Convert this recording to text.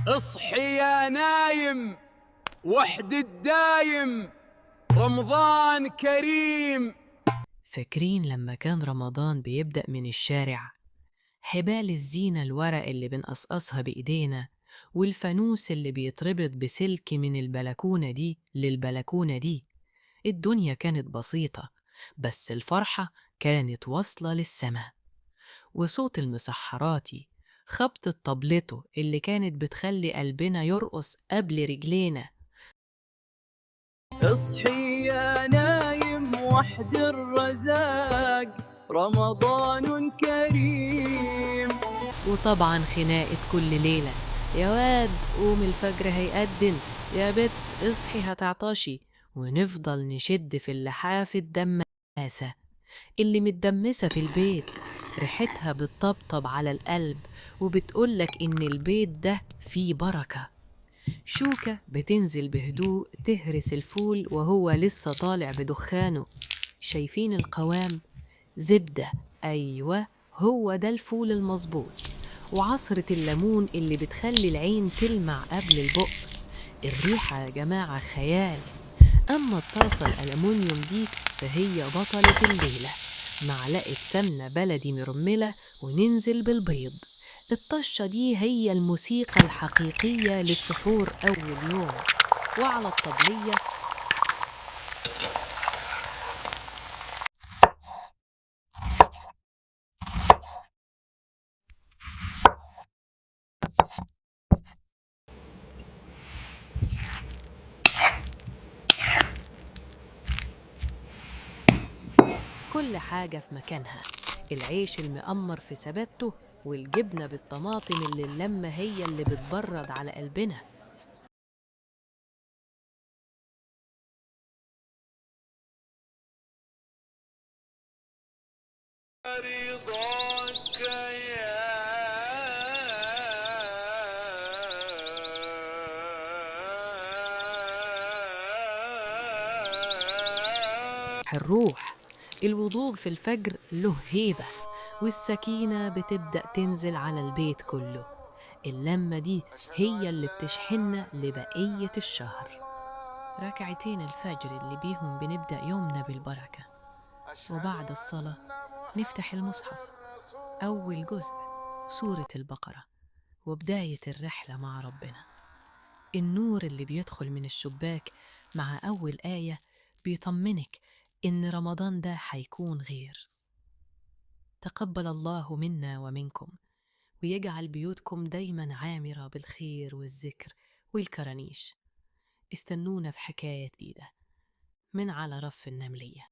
اصحي يا نايم وحد الدايم، رمضان كريم. فاكرين لما كان رمضان بيبدأ من الشارع؟ حبال الزينة الورق اللي بنقصقصها بإيدينا، والفانوس اللي بيتربط بسلك من البلكونة دي للبلكونة دي. الدنيا كانت بسيطة، بس الفرحة كانت واصلة للسما. وصوت المسحراتي، خبطة طبلته اللي كانت بتخلي قلبنا يرقص قبل رجلينا. اصحي يا نايم وحد الرزاق، رمضان كريم. وطبعا خناقة كل ليلة، يا واد قوم الفجر هيقدم، يا بت اصحي هتعطشي، ونفضل نشد في اللحاف الدماسة اللي متدمسة في البيت. ريحتها بتطبطب على القلب وبتقولك إن البيت ده فيه بركة. شوكة بتنزل بهدوء تهرس الفول وهو لسه طالع بدخانه. شايفين القوام؟ زبدة، أيوة هو ده الفول المظبوط. وعصرة الليمون اللي بتخلي العين تلمع قبل البق. الريحة يا جماعة خيال. أما الطاسة الألمونيوم دي فهي بطلة الليلة. معلقة سمنة بلدي مرملة وننزل بالبيض. الطشة دي هي الموسيقى الحقيقية للسحور أول يوم. وعلى الطبلية كل حاجة في مكانها، العيش المقمر في ثباته، والجبنة بالطماطم اللي اللمة هي اللي بتبرد على قلبنا. رضاك يا الروح الوضوء في الفجر له هيبة، والسكينة بتبدأ تنزل على البيت كله. اللمة دي هي اللي بتشحننا لبقية الشهر. ركعتين الفجر اللي بيهم بنبدأ يومنا بالبركة، وبعد الصلاة نفتح المصحف، أول جزء سورة البقرة، وبداية الرحلة مع ربنا. النور اللي بيدخل من الشباك مع أول آية بيطمنك إن رمضان ده هيكون غير. تقبل الله منا ومنكم، ويجعل بيوتكم دايما عامرة بالخير والذكر والكرانيش. استنونا في حكاية جديدة من على رف النملية.